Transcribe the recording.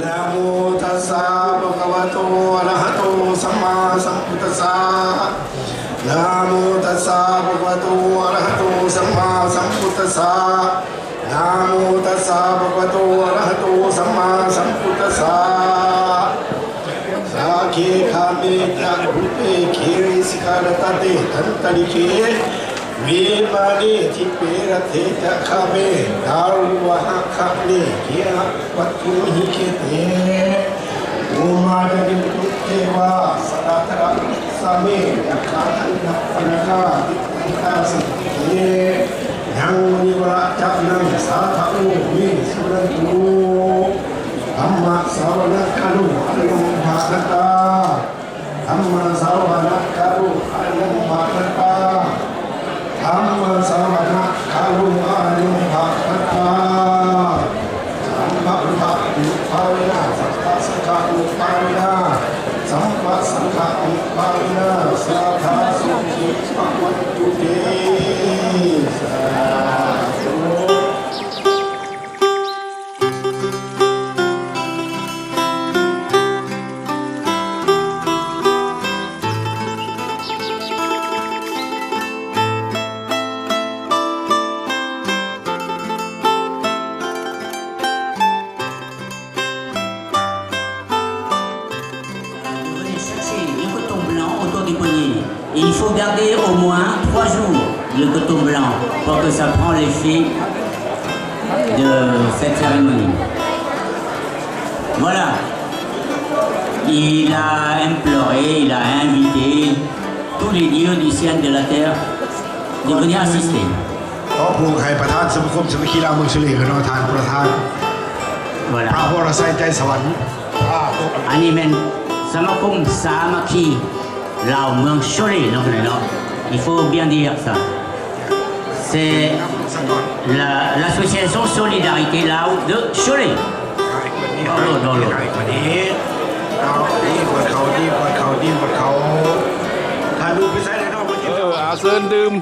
ນະໂມຕັດສະ ພະຄະວະໂຕ ອະລະຫະໂຕ ສຳມາສຳພຸດທັດສະ ນະໂມຕັດສະ ພະຄະວະໂຕ ອະລະຫະໂຕ ສຳມາສຳພຸດທັດສະ ນະໂມຕັດສະ ພະຄະວະໂຕ ອະລະຫະໂຕ ສຳມາສຳພຸດທັດສະ ສາເກ ຄາເມ ຈະ ຮູເປ ກີຣິສິຂາລະຕະເຕ ທັນຕະລິເກ ເວມາເນ ທິບເປ ລັດເທ ຈະ ຄາເມ ດາລຸວະຫະຄະເນ ເກຫະ ວັດຖຸມະຫິເກເຕ ໂອມາຈະ ເດ ເດວາ ສະດາທະລະ ສະເມ ຍັກຂາ ທັນຕະປະນາຄາ ຕິດຕັນຕາ ສະເກ ຍັງ ມະນີວະລະ ຈະ ນັງ ສາທະໂອ ເມ ສຸນັນຕຸ ທຳມະສະວະນະ ຄາລຸ ອາຍັງ ພະຄະຕາ ທຳມະສະວະນະ ຄາລຸ ອາຍັງ ພະຄະຕາ ທຳມະສະວະນະ ຄາລຸ ອາຍັງ ພະຄະຕາ ສຳພະອຸທະ ອະນຸພາເວນະ ສຳພະສັງຄະ ອະນຸພາເວນະ ສຳພະສັງຄະ ອະນຸພາເວນະ ສາທາ ສຸຂີ ພະວັນຕຸ ເຕ ສາທຸ. เดี๋ยว venez chercher le coton blanc autour du poignet. Et il faut garder au moins trois jours le coton blanc pour que ça prend l'effet de cette cérémonie. Voilà. Il a imploré, il a invité tous les dieux du ciel, de la terre de venir assister. ຂໍບອກໃຫ້ປະທານສະມາຄົມສາມັກຄີລາວເມືອງຊົເລ ເນາະ ທ່ານປະທານ Voilà. ພະວລະໄຊ ໄຊສະຫວັນ. ອັນນີ້ແມ່ນສະມາຄົມສາມັກຄີລາວເມືອງຊົເລເນາະ ເນາະ. Il faut bien dire ça. C'est la, l'association Solidarité Lao de Cholet. ເອົາໂລດ ເອົາໂລດ ເອົາ ດີບວດເຂົ້າ ດີບວດເຂົ້າ ດີບວດເຂົ້າ ຖ້າດູໄປໃສແລ້ວເນາະ ເອີ ອາ ເຊີນດື່ມ.